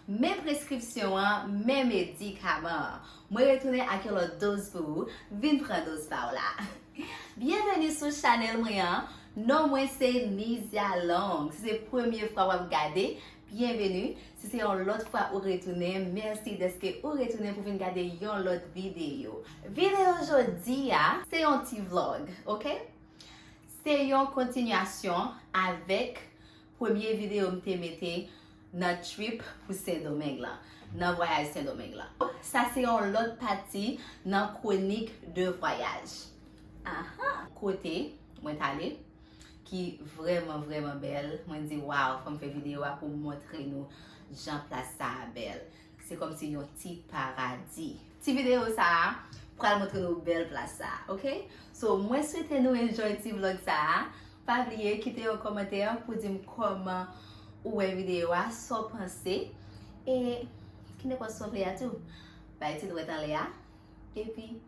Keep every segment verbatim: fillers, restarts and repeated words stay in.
Men preskripsyon an, men medikaman an. Mwen retounen ak yon lòt doz pou ou. Vin pran doz pa w la. Byenveni sou chanèl mwen an. Non mwen se Nizia Long. Si se premye fwa w ap gade, byenveni. Si se yon lòt fwa ou retounen, mèsi dèske ou retounen pou vin gade yon lòt videyo. Videyo jodi a, se yon ti vlog, oke? Se yon kontinyasyon avèk premye videyo m te mete nan trip pou Sendomeng lan, nan vwayaj Sendomeng lan. Sa se yon lòt pati nan kwonik de vwayaj. Aha! Kote mwen t ale, ki vrèman, vrèman bèl. Mwen di, "Waw, fò m fè videyo a pou m montre nou jan plas sa a bèl." Se kòmsi yon ti paradi. Ti videyo sa a pral montre nou bèl plas sa a, oke? So, mwen swete nou enjoy ti vlog sa a. Pa bliye kite yon kòmantè pou di m kòman ou wè videyo a, sa w panse. E ki nenpòt sa w vle a tou. Bay ti dwèt anlè a. Epi,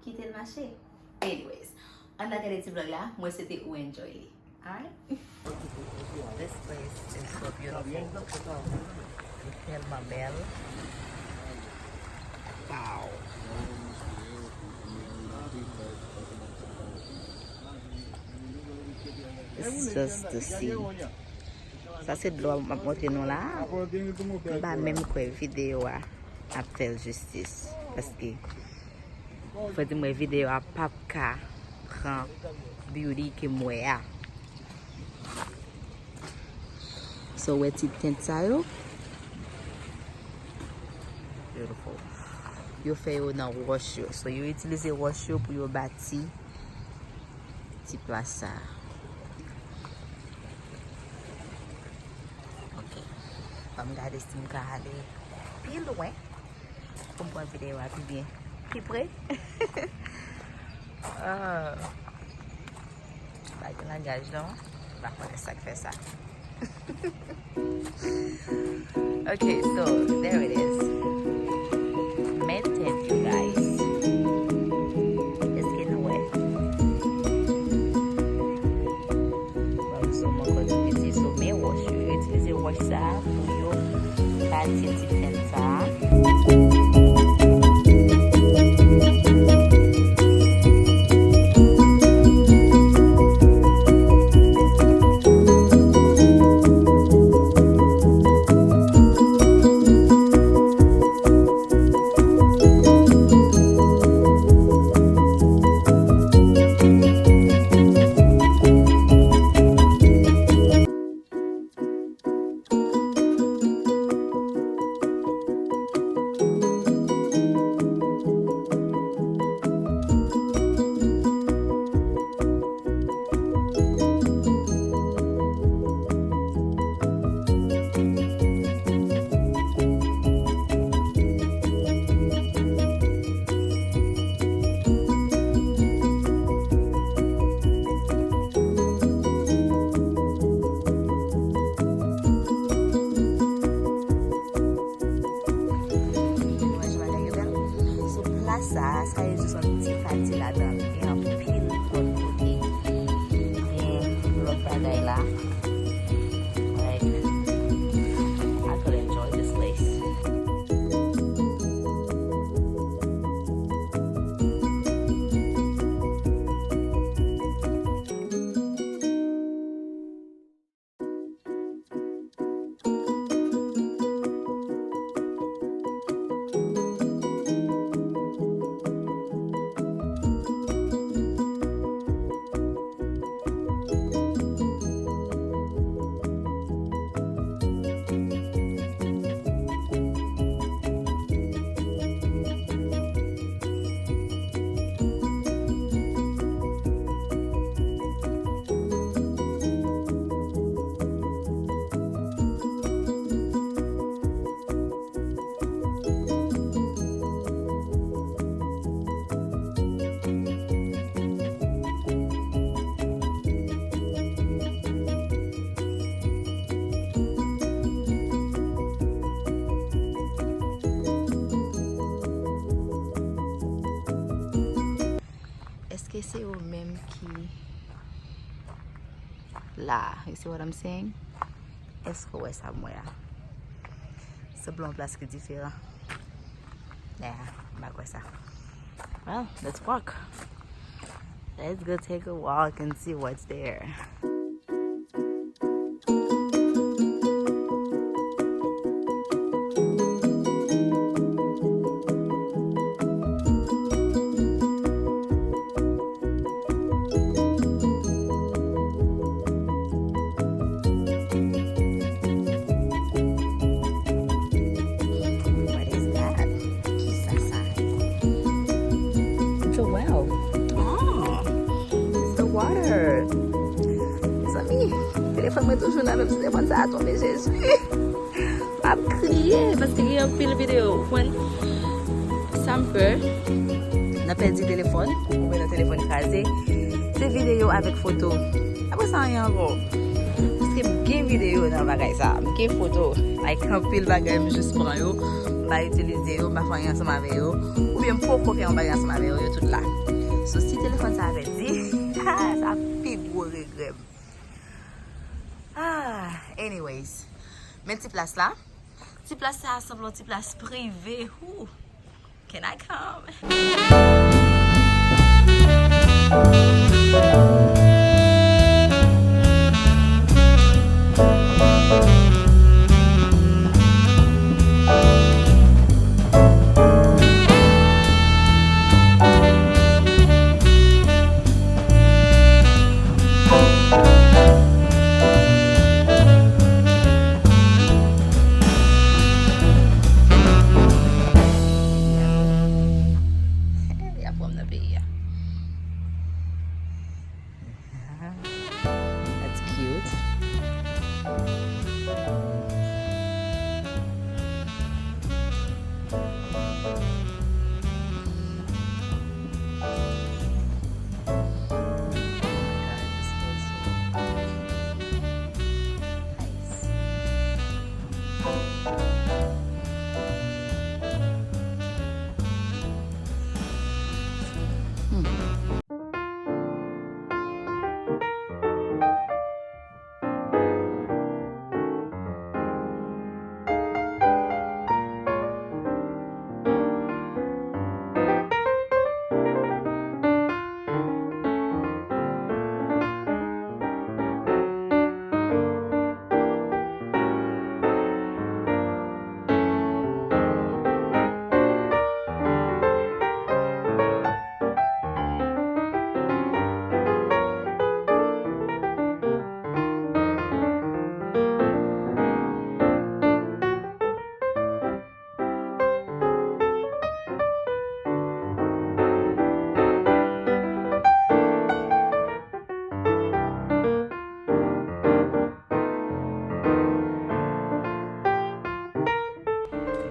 kite l mache. Anyways, ann al gade ti vlog la, mwen swete ou enjoy li. Alright? This place is so beautiful. Li tèlman bèl. Wow. It's just the sea. Sa se dlo m ap montre nou la. M pa menm kwè videyo a ap fè l jistis. Paske, fò di mwen, videyo a p ap ka pran beauty ke m wè a. So, wè ti tent sa yo? Beautiful. Yo fè yo nan wòch yo. So, yo itilize wòch yo pou yo bati ti plas sa a. Ok. Ban m gade si m ka ale pi lwen pou m pran videyo a pi byen. Pi pre. Ah. Pa gen langaj non. M pa konnen sa k fè sa. Okay, so there it is. Men tent, you guys. Èske nou wè? Ban m zoom ankò tou piti. So, men wòch yo. Yo itilize wòch sa a pou yo bati ti tent sa a. Imaj bagay yo bèl. Sou plas sa a, sa yo jis yon ti pati ladan l. Gen anpil lòt kote. Gen lòt bagay la. Like, I could enjoy this place. Èske se yo menm ki la? You see what I'm saying? Èske w wè sa m wè a? Sanble yon plas ki diferan. Yeah, m pa kwè sa. Well, let's walk. Let's go take a walk and see what's there. What is that? Kisa sa? It's a well. Oh, it's the water. Mezanmi, telefòn mwen toujou nan menm ti telefòn sa a, tonbe Jezi. M ap kriye paske gen anpil videyo. Ou konprann? Sa m pè, nan pèdi telefòn, oubyen nan telefòn kraze, se videyo avèk foto. Apre sa, anyen ankò. Paske m gen videyo nan bagay sa, m gen foto. Like, anpil bagay, m jis pran yo, m pa itilize yo, m pa fè anyen ansanm avè yo, oubyen m poko fè yon bagay ansanm avè yo, yo tout la. So, si telefòn sa a pèdi, sa pi gwo regrè m. Ah, anyways. Men ti plas la. Ti plas sa a sanble yon ti plas prive. Ooh. Can I come? Y ap pran m nan peyi a. That's cute. Oh my God, this feels so nice. Hmm.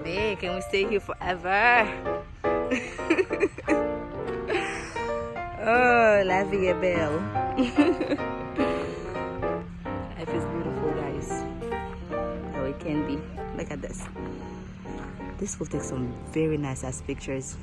Babe, can we stay here forever? Oh, la vie est belle. Life is beautiful, guys. How it can be. Look at this. This will take some very nice ass pictures.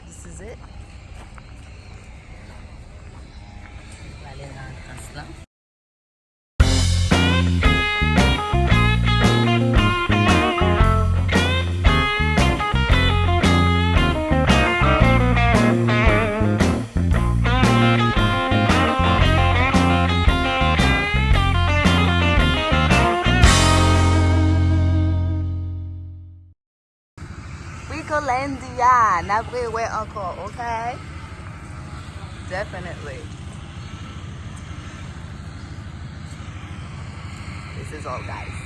This is it. Prale nan antrans lan. Weeklandia, n ap rewè ankò, ok? Definitely. This is all, guys.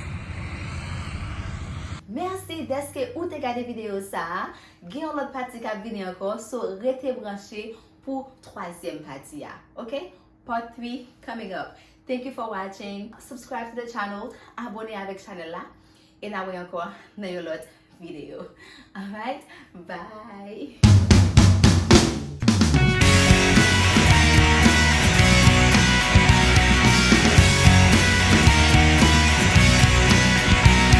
Mèsi dèske ou te gade videyo sa a. Gen yon lòt pati k ap vini ankò, so rete branche pou twazyèm pati a, ok? Part three coming up. Thank you for watching. Subscribe to the channel. Abone avèk channel la. E n a wè ankò nan yon lòt videyo. Alright? Bye.